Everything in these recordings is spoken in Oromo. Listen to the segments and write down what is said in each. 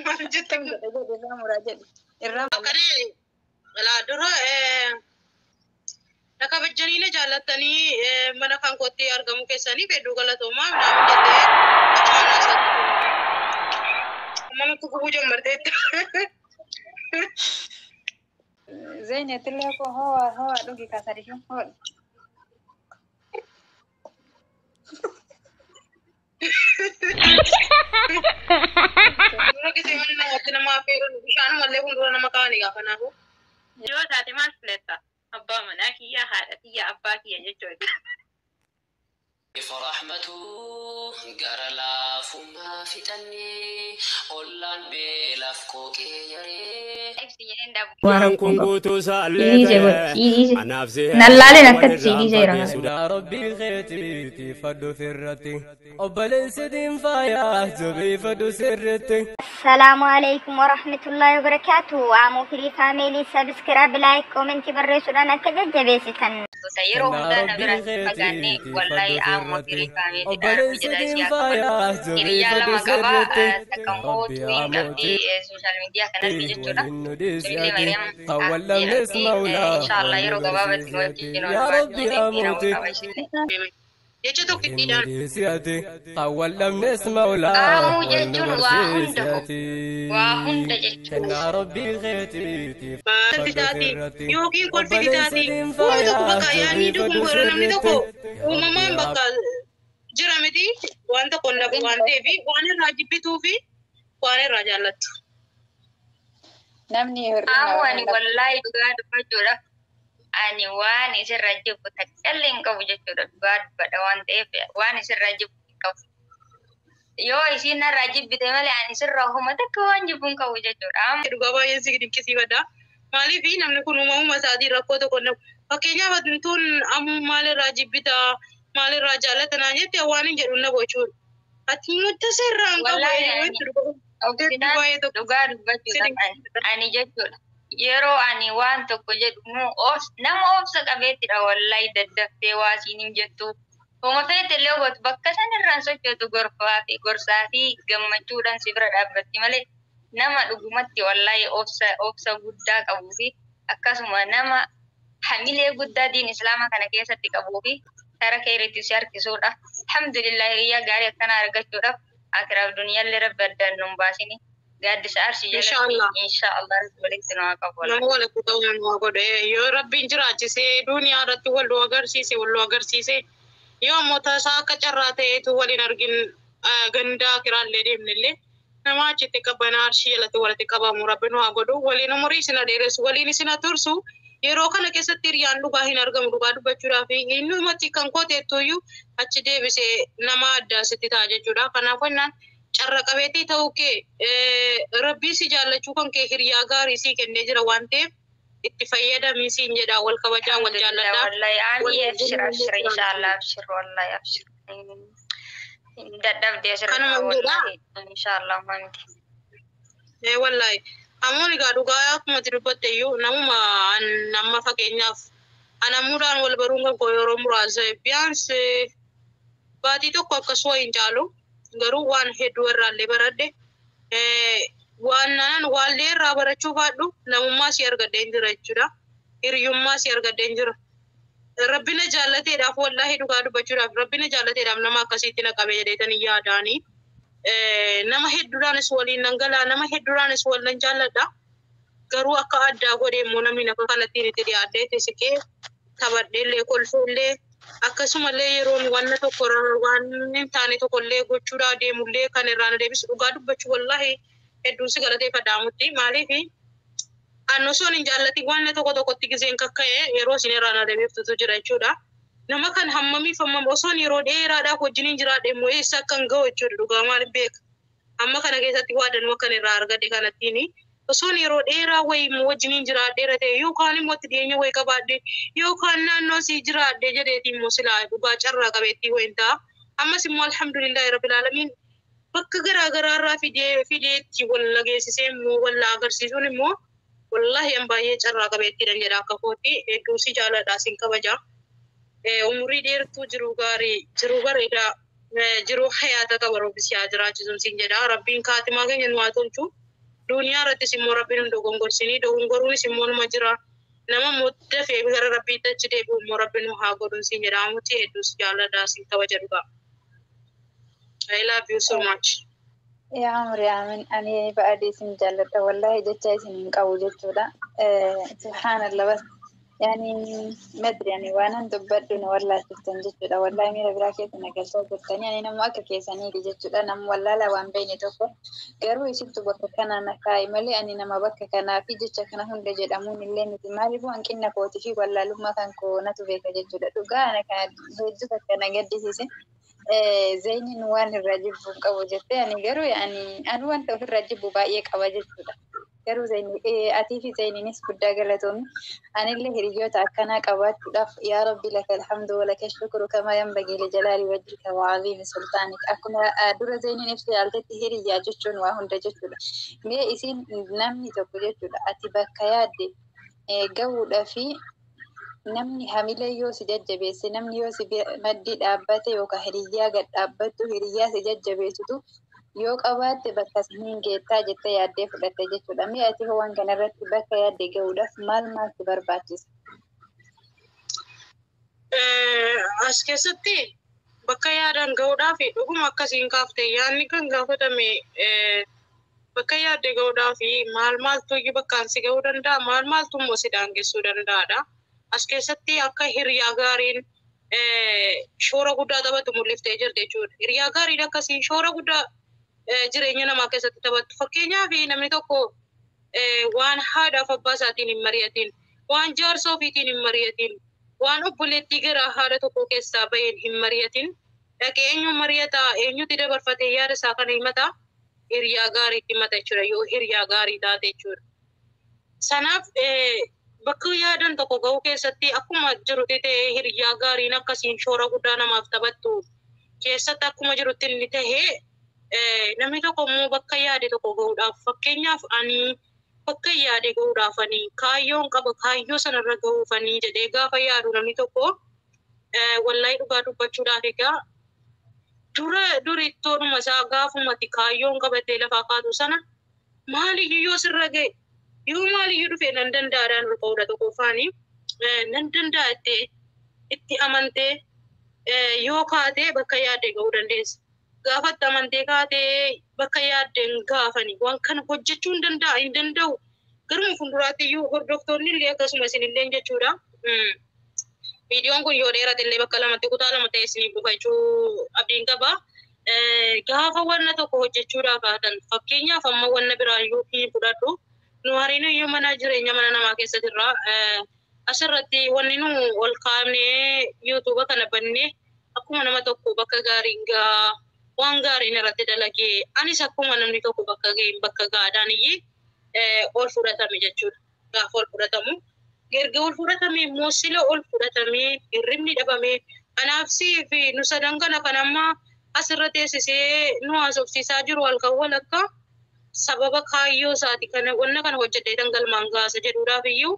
Maal jette? Akkam godhe jedhe irraa muraa jedhe. Irraa Akkana laa dura na kabajanii na jaallattanii mana kan kootti argamu keessanii hedduu galatoomaa naan jettee achumaan haasa'u. Amma nutti gubuu jammarteetta. Zeynetillee koo howaa howaa dhugi kaasari hoodhi. Dura gisee mana namatti nama affeeruun bishaanumallee fuuldura nama kaa'anii gaafa naafu. Yoo taate maal filatta? Abbaa manaa kiyya, haadha kiyya, abbaa kiyya jechuudha. Rahmatu gara laafummaa fixannee ollaan beelaaf qooqee yaree. Ibsi jedheen dhabu. Waan kun guutuu isaallee Dhiisee ta'e godhe, dhiisee. anaaf si Nallaaleen akkatti si dhiiseera. Yaa Rabbii keetiiti fadhu firratti obboleessi diinfaayaa jabeeffadhu sirritti. Assalaamu alaikum warahmatullahi wabarakatuh. Amuu firii faamilii sabiskiraayib laayik koomentii barreessuudhaan akka jajjabeessitan. Yeroo hundaa na bira hin fagaanne wallahi amma firii faamiliidha. Rabbi jedha ishee akka godhu. Hiriyaa lama qaba takka immoo tuwiin qabdi sooshaal miidiyaa kanatti jechuudha. Illee Mariyaam jedhamti inshallah yeroo gabaabatti wajjin Yaa Rabbi wal amooti. qaba ishillee. Jecha tokkittiidhaan. Awwallamnes maulaa Aamuu jechuun waa hunda waa hunda jechuudha. Kennaa Rabbii keetiiti Kolfi taati yookiin kolfi taati waan tokko bakka yaadni dogongora namni tokko uumamaan bakka jira miti waan tokko hin dhabu waan ta'eef waan irraa jibbituu fi waan irraa jaallattu. Namni hir'ina Aamuu waan ani hin dhabu. wallahi dhugaa dubbachuudhaaf ani waan isirra jibbu takkaallee hin qabu jechuudha. Dhugaa dubbadha waan ta'eef waan isirra jibbu hin qabu. Yoo isiin narraa jibbite malee ani isirra homa takka waan jibbu hin qabu jechuudha. Amma Dhugaa baay'een si dinqisiifadha. Maaliif namni kun uumamuma isaatiin rakkoo tokko hin dhabu. Fakkeenyaaf tun ammoo maalirraa jibbita maalirraa jaallata naan jette waan hin jedhu hin dhabu jechuudha. Ati mutta sirraa hin qabu wallahi ani jechuudha. obsinaan Baay'ee tokko dhugaa si dubbachuudhaaf dinqisiifadha. ani jechuudha. Yeroo ani waan tokko jedhu nu nama obsa qabeettidha wallahi daddaftee waa siin hin jettu. Homa feete illee gootu bakka san irraan sochootu gorfaa fi gorsaa fi gammachuudhaan si bira dhaabbatti malee nama dhugumatti wallahi obsa obsa guddaa qabuu fi akkasuma nama hamilee guddaa diin islaamaa kana keessatti qabuu fi kara keeritti si harkisuudha. Alhamdulillah hiriyaa gaarii akkanaa argachuudhaaf akiraaf duniyaallee rabbi addaan nu hin baasini. Gaaddisa arshii jalatti Inshaallah. inshaallah rabbi walitti nu haa qabu Nama wallahi. walitti ta'uu nama godhe yoo rabbiin jiraachisee duniyaa irratti wal nu agarsiise wal nu agarsiise yoo ammoo tasaa akka carraa ta'eetu waliin argin gandaa kiraallee deemnellee nama achitti qabbanaa arshii jalatti walitti qabamu rabbi nu haa godhu waliin umurii isin dheeressu waliin isin tursu yeroo kana keessatti hiriyaan dhugaa hin argamu dhugaa dubbachuudhaaf innumatti kan kooteettuyyuu achi deebisee nama addaa sitti ta'a jechuudha kanaaf jennaan carra qabeettii ta'uu kee rabbii si jaallachuu kan kee hiriyaa gaarii sii kennee jira waan ta'eef itti fayyadamii siin jedha wal kabajaa wal Alhamdulillah jaalladhaa wallahi wal ami abshir abshir inshaallah abshir wallahi abshir. Dadhabdee asirraa kanuma jedha wallahi inshaallah mamti. Wallahi ammoo egaa dhugaa akkuma ati dubbatte iyyuu namuma amma fakkeenyaaf anamuudhaan wal baruun kan koo yeroo muraasa biyaans baatii tokko akkasuma hin caalu garuu waan hedduu irraallee baradhe waan nanan waallee irraa barachuu baadhu namummaa si argadheen jira jechuudha. Hiriyyummaa si argadheen jira. Rabbina jaallateedhaaf wallaahi dhugaa dubbachuudhaaf rabbina jaallateedhaaf nama akkasiitti na qabee jedheetanii yaadaanii. Nama hedduudhaanis waliin nan galaa nama hedduudhaanis wal nan jaalladha. Garuu akka addaa godhee immoo namni akka kanattiin itti dhiyaadhee itti siqee taphadheellee kolfeellee akkasumallee yeroon wanna tokko waan hin taane tokkollee gochuudhaa deemullee kan irraa na deebisu dhugaa dubbachuu wallaahi hedduun si galateeffadha amutti maaliif an osoon hin jaallatin wanna tokko tokkotti giseen kakka'e yeroo isin irraa na deebiftutu jira jechuudha. Nama kan hammamiif hammam osoon yeroo dheeraadhaaf wajjiniin jiraadhe immoo eessa akkan ga'u jechuudha dhugaa maaliif beeka. Amma kana keessatti waa danuu akkan irraa argadhe kanattiin osoon yeroo dheeraa wayii immoo wajjiniin jiraadheera ta'e yookaan immoo itti dhiyeenya wayii qabaadhe yookaan naannoo sii jiraadhe jedheeti immoo silaa dhugaa carraa qabeettii wayiin ta'a. Ammas immoo alhamdulillahi rabbil aalamiin bakka garaa garaarraa fidee fideetti wal dhageessisee immoo wal agarsiisuun immoo wallahi an baay'ee carraa qabeettiidhan jedha akka kootti hedduu si jaaladha sin kabaja. Umurii dheertuu jiruu gaarii jiruu bareedaa Jiruu hayaata qaba Rabbi si haa jiraachisuun siin jedha. Rabbiin kaatimaa keenya nu haa tolchu. Duniyaa irrattis immoo Rabbiin nu dogongorsinii dogongoruunis immoo numa jira. Nama immoo dafee gara Rabbiitti achi deebi'u immoo Rabbiin nu haa godhuun siin jedha. Amutti hedduus jaalladhaa siin kabaja dhugaa. I love you so much. Yaa umri aamin, ani ba'adii isin jaalladha, wallahi jecha isin hin qabu jechuudha. Subhaanallah, bas yaani madri ani waanan dubbadhu na wallaachiftan jechuudha. Wallahi miira biraa keessa na galchaa jirtanii. Ani nama akka keessaniiti jechuudha. Nama wallaalaa waan beekne tokko garuu isintu bakka kanaa na kaa'e malee ani nama bakka kanaa fi jecha kana hunda jedhamuun illee miti. Maaliifuu hanqina kootii fi wallaalummaa kan koo natu beeka jechuudha. Dhugaa ana kana hedduu takka na gaddisiise. Zayniin waan irraa jibbu hin qabu jettee, ani garuu ani ani wanta ofirraa jibbu baay'ee qaba jechuudha. Garuu Zayni atii fi Zayniinis guddaa galatoomi. Anillee hiriyoota akkanaa qabaachuudhaaf yaa Rabbi laka alhamdu wa laka shukru kama yanbagii li jalaali wajhika wa aziimi sultaanik. Akkuma dura Zayniin ibsa yaaltetti hiriyyaa jechuun waa hunda jechuudha. Mee isin namni tokko jechuudha ati bakka yaadde gahuudhaa fi namni hamilee yoo si jajjabeesse, namni yoo si maddii dhaabbate yookaan hiriyyaa gad dhaabbattu, hiriyyaa si jajjabeessitu yoo qabaatte bakka saniin geettaa jettee yaaddee fudhatte jechuudha. Mee ati hoo waan kanarratti bakka yaadde gahuudhaaf maal maal si barbaachisa? As keessatti bakka yaadan gahuudhaaf dhuguma akkasiin kaafte, yaadni kan gaafatame bakka yaadde gahuudhaaf maal maaltu iyyuu bakkaan si gahuu danda'a, maal maaltu immoo si daangessuu danda'adha. As keessatti akka hiriyaa gaariin shoora guddaa taphatu mul'iftee jirti jechuudha. Hiriyaa gaariin akkasii shoora guddaa jireenya namaa keessatti taphattu. Fakkeenyaaf namni tokko waan haadhaaf abbaa isaatiin hin mari'atin, waan jaarsa ofiitiin hin mari'atin, waan obboleettii gara haadha tokko keessaa baheen hin mari'atin dhaqee eenyu mari'ata, eenyutti dabarfatee yaada isaa kana himata? Hiriyaa gaariitti himata jechuudha, yoo hiriyaa gaarii taate jechuudha. Sanaaf bakka yaadan tokko gahuu keessatti akkuma jirutti ta'ee hiriyaa gaariin akkasiin shoora guddaa namaaf taphattu keessatti akkuma jirutti inni tahee, namni tokko immoo bakka yaade tokko gahuudhaaf, fakkeenyaaf ani bakka yaade gahuudhaaf ani kaayyoon qaba, kaayyoo sanarra gahuufanii jedhee gaafa yaadu, namni tokko wallahi dhugaa dubbachuudhaaf egaa dura durittoodhuma isaa gaafumati kaayyoon qabatee lafaa kaatu sana maaliyyuu yoo sirra ga'e, yoo maaliyyuu dhufe, nan danda'aadhaan ol ka'uudha. Tokkoffaani nan danda'a itti amantee yoo kaatee bakka yaadde ga'uu dandeessa. Gaafatti amantee kaatee bakka yaadde hin gaafani waan kana hojjechuu hin danda'a hin danda'u. Garuma fuulduraatti iyyuu hordoftoonni illee akkasuma isinillee jechuudha. Viidiyoon kun yoo dheerate illee bakka lamatti kutaa lama ta'e isiniif dhufa jechuu abdiin qaba. Gaafa wanna tokko hojjechuudhaaf haatan, fakkeenyaaf amma wanna biraayyuu hin fudhadhu. Nu hariin iyyuu mana jireenya mana namaa keessa jirra. Asirratti wanni nu ol kaafnee yuutuuba kana bannee akkuma nama tokko bakka gaariin gaa waan gaariin irratti dalagee anis akkuma namni tokko bakka ga'een bakka gaadhaan iyyee ol fudhatame jechuudha. Gaafa ol fudhatamu erga ol fudhatame immoo sila ol fudhatamee hirribni dhabame kanaaf sii fi nu sadan kana kan amma asirra teessisee nu haasofsiisaa jiru halkan walakka sababa kaayyoo isaati kana wanna kana hojjedhee galmaan gaasa jedhuudhaaf iyyuu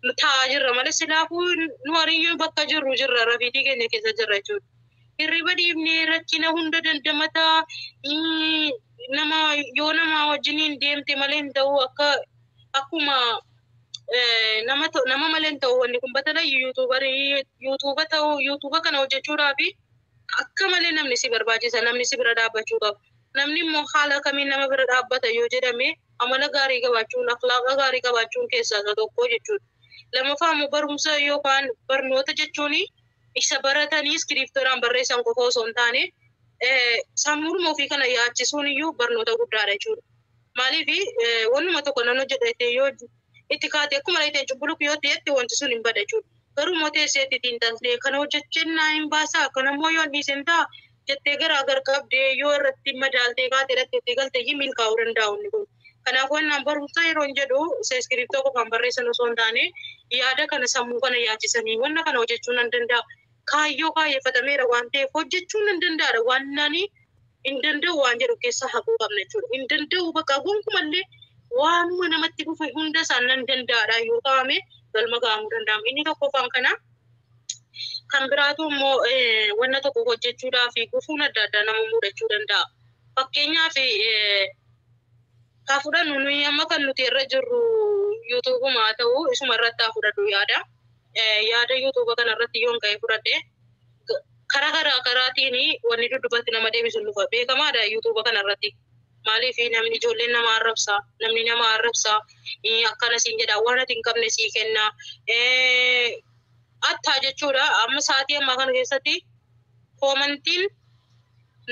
nu taa'aa jirra malee silaafuu nu hariyyuu bakka jirru jirra, rafiitii keenya keessa jirra jechuudha. Hirriba dhiibnee rakkina hunda dandamataa nama yoo nama wajjiniin deemte malee hin ta'u, akka akkuma nama malee hin ta'u. Wanni kun batala yuutuuba ta'uu yuutuuba kana hojjechuudhaaf akka malee namni si barbaachisa, namni si bira dhaabbachuu qaba. Namni immoo haala kamiin nama bira dhaabbata yoo jedhame, amala gaarii qabaachuun, akhlaaqa gaarii qabaachuun keessaa isa tokko jechuudha. Lammaffaa immoo barumsa yookaan barnoota jechuun isa baratanii iskiriiptoodhaan barreessan qofa osoo hin taane sammuudhuma ofii kana yaachisuun iyyuu barnoota guddaadha jechuudha. Maaliif wannuma tokko nan hojjedha jettee yoo itti kaate akkuma ittiin cubbuluuf yoo ta'etti wanti sun hin bada jechuudha. Garuu immoo teessee ittiin taltee kana hojjechuu hin baasaa, kana immoo yoo dhiise hin ta'a jettee garaa gar qabdee yoo irratti madaaltee kaatee itti galtee milkaa'uu danda'u inni kun. Kanaaf wannaan barumsa yeroo hin jedhu isa iskiriiptoo qofaan barreessan osoo hin taane yaada kana sammuu kana yaachisanii wanna kana hojjechuu nan danda'a. Kaayyoo kaayeffatameera waan ta'eef hojjechuu nan danda'adha, waan nani hin danda'u waan jedhu keessa haquu qabna jechuudha. Hin danda'u bakka gonkumallee waanuma namatti dhufe hunda isaan nan danda'adha yoo kaa'ame galma ga'amuu danda'ama. Inni tokkoffaan kana. Kan biraatu immoo wanna tokko hojjechuudhaaf gufuun adda addaa nama mudachuu danda'a. Fakkeenyaaf haa fudhannu nuyi amma kan nuti irra jirru yuutuubuma haa ta'u isuma irratti haa fudhadhu yaada. Yaada yuutuuba kana irratti yoon ka'e fudhadhe karaa karaa karaatiin wanni dudduubatti nama deebisu dhufa beekamaadha yuutuuba kana irratti. Maaliif namni ijoolleen nama arrabsa, namni nama arrabsa, akkana siin jedha, waan ati hin qabne sii kenna. Attaa jechuudha amma sa'aatii ammaa kana keessatti koomantiin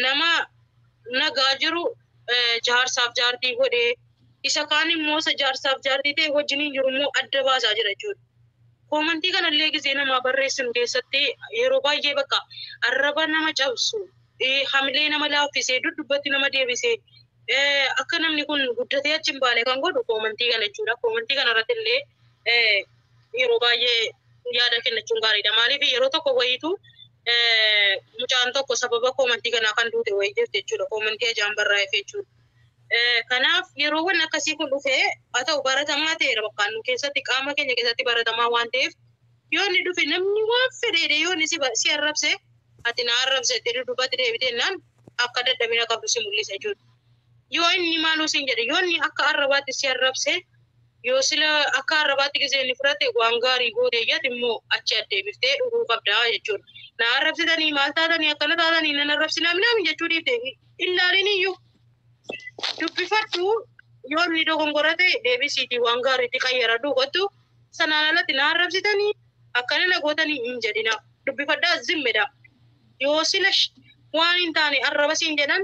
nama nagaa jiru jaarsaaf jaartii godhee isa kaan immoo isa jaarsaaf jaartii ta'e wajjiniin jiru immoo adda baasaa jira jechuudha. Koomantii kanallee gisee namaa barreessinu keessatti yeroo baay'ee bakka arraba nama cabsu, hamilee nama laaffisee, duddubbatti nama deebisee akka namni kun guddatee achi hin baane kan godhu koomantii kana jechuudha. Koomantii kana irratti illee yeroo baay'ee yaada kennachuun gaariidha. Maaliif yeroo tokko wayiitu mucaan tokko sababa koomantii kanaa kan duute wayii jirti jechuudha. Koomantii ajaan barraa'eef jechuudha. Kanaaf yeroowwan akkasii kun dhufee haa ta'u baratamaa ta'eera bakka nu keessatti qaama keenya keessatti baratamaa waan ta'eef yoo inni dhufe namni waan fedheedhe yoo inni si arrabse ati na arrabse itti dudduubatti deebitee naan akka dadhabina qabdu si mul'isa jechuudha. Yoo inni maaluu siin jedhe yoo inni akka arrabaatti si arrabse yoo sila akka arrabaatti gisee inni fudhate waan gaarii gootee iyyate immoo achi addeebiftee dhuguu qabdaa jechuudha. Na arrabsitanii maal taatanii akkana taatanii nan arrabsinaa minaamin jechuu dhiifte illaalin iyyuu. Dubbifadhu yoo inni dogongora ta'e deebisiitii waan gaariitti qayyaradhu qottu sanaan alatti na arrabsitanii akkana na gootanii hin jedhina. Dubbifadhaa zimmedha. Yoo sila waan hin taane arraba siin jedhan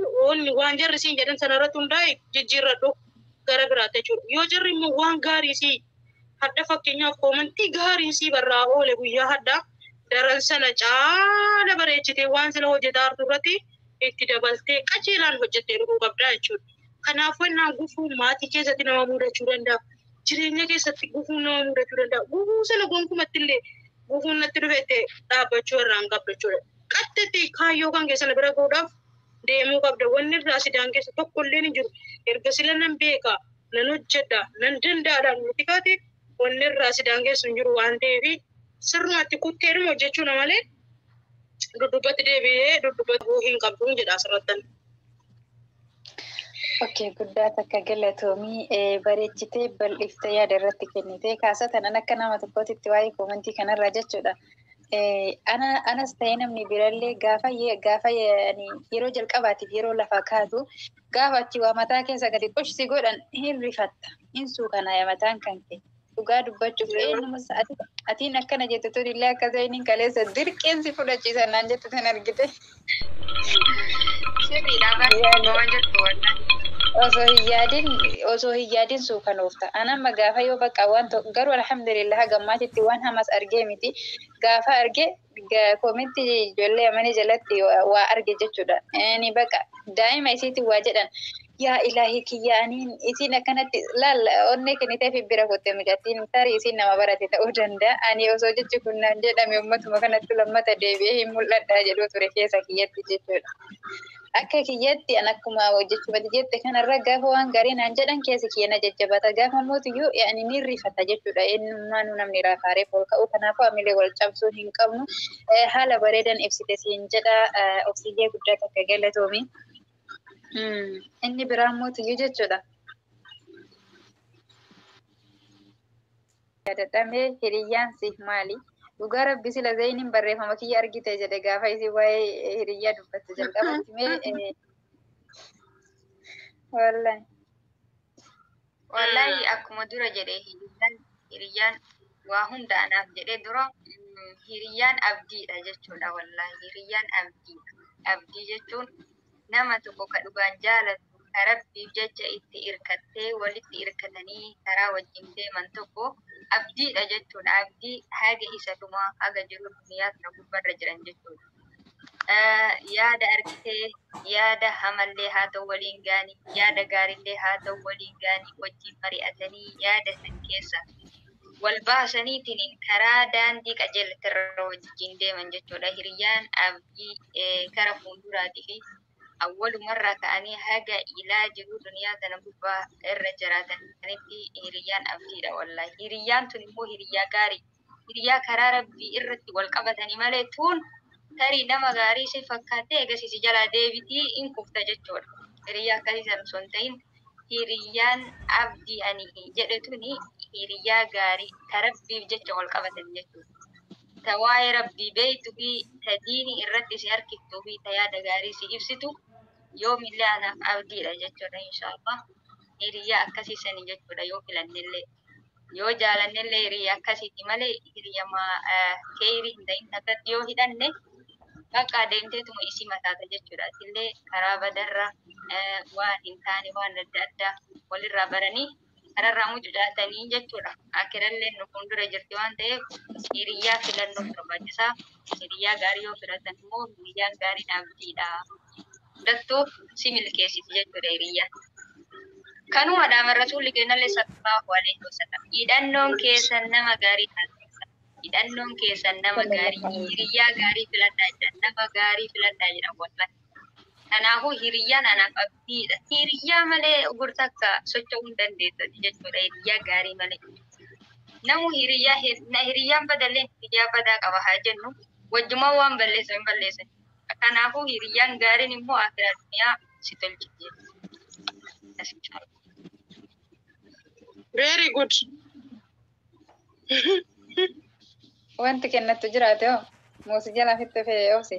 waan jarri siin jedhan sanarratti hundaa'e jijjiirradhu gara biraatti jechuudha. Yoo jarri immoo waan gaarii sii hadda fakkeenyaaf koomantii gaarii sii barraa oole guyyaa hadda daran sana caala bareechitee waan sila hojjetaa jirtu irratti itti dabaltee qajeelaan hojjettee dhuguu qabdaa jechuudha. Kanaafuu innaan gufuu maatii keessatti nama mudachuu danda'a. Jireenya keessatti gufuun nama mudachuu danda'a. Gufuu sana gonkumatti illee gufuun natti dhufeette dhaabbachuu irraa hin qabdu jechuudha. Qaxxeetti kaayyoo kan keessan bira gahuudhaaf deemuu qabda. Wanni irraa si daangeessu tokko illee hin jiru. Erga sila nan beeka, nan hojjedha, nan danda'aadhaan nuti kaate wanni irraa si daangeessu hin jiru waan ta'eef sirnumatti kutteedhuma hojjechuudha malee duddubbatti deebi'ee duddubbatti bu'uu hin qabdu jedha asirrattan. Okay, guddaa takka galatoomii bareechitee bal'iftee yaada irratti kennitee kaasatan akka nama tokkootitti waa'ee koomantii kanarraa jechuudha. Anas ta'ee namni birallee gaafa yeroo jalqabaatiif yeroo lafaa kaatu gaafa achi waa mataa keessa gadi qoshsi godhan hin rifatta. Hin suukanaa mataan kan kee. Dhugaa dubbachuuf eenyumas atiin akkana jettu tun illee akka zayiniin kaleessa dirqeensi fudhachiisan naan jettu tan argite. Sirriidha barsiifama jirtu wallaan. Osoo hin yaadin suukanoofta. An amma gaafa yoo bakka waan tokko garuu alhamdulillah gammaatitti waan hamas argee miti. Gaafa arge koomentii ijoollee amanii jalatti waa arge jechuudha. Inni bakka daa'ima isiitiin waa jedhan yaa ilaahii kiyya aniin isiin akkanatti laal onnee kenniteef bira kotte mucattiin tarii isiin nama barate ta'uu danda'a. Ani osoo jechi kun naan jedhame uummatuma kanatti lammata deebi'ee hin mul'adhaa jedhuu ture keessa kiyyatti jechuudha. Akka kiyyatti an akkuma hojjechuu jette kanarra gaafa waan gaarii naan jedhan keessa kiyya na jajjabata. Gaafa mootiyyuu ani ni rifata jechuudha. Eenyummaanuu namni raafaaree ol ka'u kanaafuu amilee wal cabsuu hin qabnu. Haala bareedan ibsite siin jedha oksiijee guddaa takka galatoomi. Inni biraa mootiyyuu jechuudha. Yaadadhamee hiriyyaan siif maali? Dhugaa rabbi sila zayiniin barreeffama kiyya argite jedhe gaafa isii waa'ee hiriyyaa dubbatte jalqabatti mee wallahi. Wallahi akkuma dura jedhe hiriyyaan waa hunda anaaf jedhe dura hiriyyaan abdiidha jechuudha wallahi hiriyyaan abdiidha. Abdii jechuun nama tokko ka dhugaan jaalatu ka rabbiif jecha itti irkattee walitti irkatanii karaa wajjin deeman tokko abdiidha jechuudha. Abdii haga isa dhumaa haga jiru duniyaa kana gubbaarra jiran jechuudha. Yaada argitee yaada hamallee haa ta'u waliin gaanii yaada gaariillee haa ta'u waliin gaanii wajjin mari'atanii yaada san keessa wal baasaniitiin karaa daandii qajeelatirra wajjin deeman jechuudha. Hiriyyaan abdii kara fuulduraatii fi awwalumarraa ka'anii haga ilaa jiru duniyaa tana gubbaa irra jiraatanitti hiriyyaan abdiidha wallahi. Hiriyyaan tun immoo hiriyyaa gaarii. Hiriyaa karaa rabbii irratti wal qabatanii malee tuun tarii nama gaarii si fakkaattee eegasii si jalaa deebitii hin kufta jechuudha. Hiriyaa akkasii sana osoo hin ta'in hiriyyaan abdii ani jedhe tuni hiriyyaa gaarii ta rabbiif jecha wal qabatan jechuudha. Ta waa'ee rabbii beektuu fi ta diinii irratti si harkiftuu fi ta yaada gaarii si ibsitu yoomillee anaaf abdiidha jechuudha inshaallah. Hiriyyaa akkasii sani jechuudha yoo filannellee. Yoo jaalannellee hiriyyaa akkasiiti malee hiriyyaa keerii hin ta'in takkatti yoo hidhanne bakka adeemteetuma isii mataata jechuudha. Atillee karaa badarra waan hin taane waan adda addaa walirraa baranii kararraa mucucaatanii jechuudha. Akirallee nu fuuldura jirti waan ta'eef hiriyyaa filannoo barbaachisaa. Hiriyyaa gaarii yoo filatan immoo hiriyyaan gaariin abdiidha. Dattuu si milkeessiti jechuudha hiriyyaan. Kanuma dhaama rasuulli keenyallee sallallahu alaihi wasallam. Hidhannoon keessan nama gaarii taasisa. Hidhannoon keessan nama gaarii hiriyyaa gaarii filadhaa jedhan nama gaarii filadhaa jedhan wallahi. Kanaafuu hiriyyaan anaaf abdiidha. Hiriyyaa malee gurta akka socho'uu hin dandeessu jechuudha hiriyyaa gaarii malee. Namu hiriyyaa hiriyyaan badallee hiriyyaa badaa qaba haa jennu wajjumaa waan balleessu hin balleessan. Kanaafuu hiriyyaan gaariin immoo akiraa duniyaa si tolchiti jechuudha. Very good. Wanti kennattu jiraate hoo? Muusi jalaa fitte fe'ee oobsi.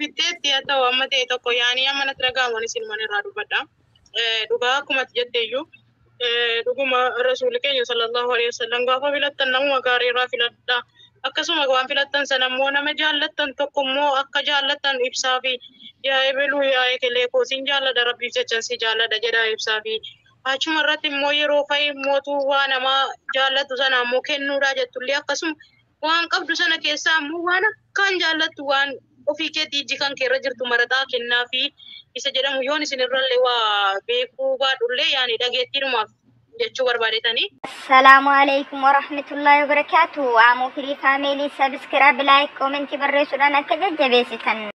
Fitteetti haa ta'u amma ta'e tokko yaanii amma natti dhaga'amu anis ilmaan irraa dubbadha. Dhugaa akkuma ati jette iyyuu dhuguma rasuulli keenya sallallahu alaihi wasallam gaafa filattan namuma gaarii irraa filadha. Akkasuma waan filattan sana immoo nama jaallattan tokko immoo akka jaallattan ibsaa fi yaa ebeluu yaa ekelee koo sin jaalladha rabbiif jechan si jaalladha jedha ibsaa fi achuma irratti immoo yeroo fa'i mootuu waa namaa jaallatu sana immoo kennuudha jettullee akkasuma waan qabdu sana keessaa immoo waan akkaan jaallattu waan ofii keetii ijji kan keerra jirtu maraxaa kennaa fi isa jedhamu yoon isin irrallee waa beekuu baadhullee yaani dhageettiinumaaf jechuu barbaadetanii. Assalaamu alaikum warahmatullahi wabarakatuh. Aamoo firii faamilii subscribe like comment barreessuudhaan akka jajjabeessitan.